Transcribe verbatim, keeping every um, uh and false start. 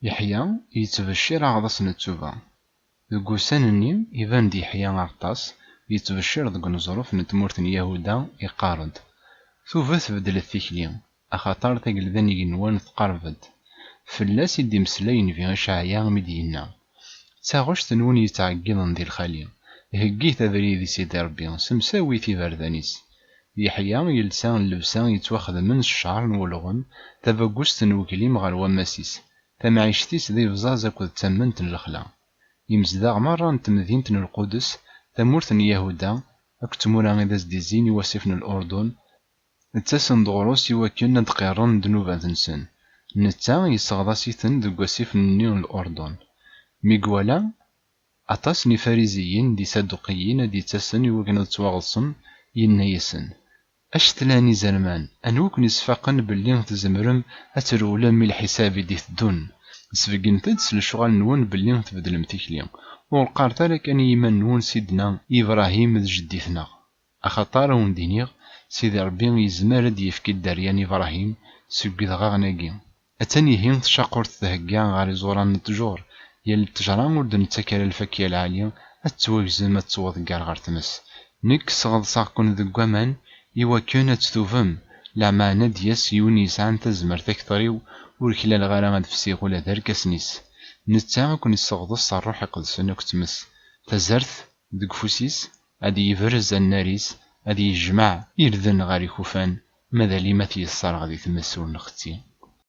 Yeḥya yettbeccir aɣḍas n ttuba. Deg ussan-nni, iban-d Yeḥya Aɣeṭṭas yettbeccir deg uneẓruf n tmurt n Yahuda, iqqar-d: "Tubet, beddlet tikli, axaṭer tagelda n yigenwan tqerreb-d." Fell-as i d-imeslay Nnbi Icɛaya mi d-yenna: "D taɣect-nwen yettɛeggiḍen di lxali, heggit abrid i Sidi Ṛebbi, semsawit iberdan-is." Yeḥya yelsa llebsa yettwaxedmen s ccɛer n welɣem, tabagust n weglim ɣer wammas-is, tamɛict-is d ibẓaẓ akked tamment n lexla. Imezdaɣ merra n temdint n Lqudes, tamurt n Yahuda, akked tmura i d as-d-izzin i wasif n Lurdun, ttasen-d ɣur-s i wakken ad d-qirren ddnubat-nsen. Netta yesseɣḍas-iten deg wasif-nni n Lurdun. Mi iwala aṭas n Ifariziyen d Isaduqiyen ad d-ittasen i wakken ad ttwaɣeḍsen, yenna-yasen: "A cetlan izerman, anwa i ken-isfaqen belli tzemrem ad trewlem i lḥisab i d-iteddun? Sbeggnet-d s lecɣal-nwen belli tbeddlem tikli. Ur qqaret ara kan i yiman-nwen Sidna Ibrahim d jeddi-tneɣ. Axaṭer a wen-d-iniɣ, Sidi Ṛebbi yezmer ad d-yefk i dderya n Ibrahim seg wedɣaɣen-agi." Attan ihi tcaqurt thegga ɣer iẓuran n ttjur, yal ttejra ur d-nettak ara lfakya lɛali, ad tettwagzem, ad tettwaḍegger ɣer tmes. Nekk sɣeḍseɣ-ken deg waman i wakken ad tettubem, lameɛna ad d-yas yiwen yesɛan tazmert akter-iw, ur klaleɣ ara ad fsiɣ ula d arkasen-is. Netta ad ken-isseɣḍes s Ṛṛuḥ Iqedsen akked tmes. Tazart deg ufus-is, ad yebrez annar-is, ad yejmeɛ irden ɣer ikufan, ma d alim ad t-yesserɣ di tmes ur nxetti.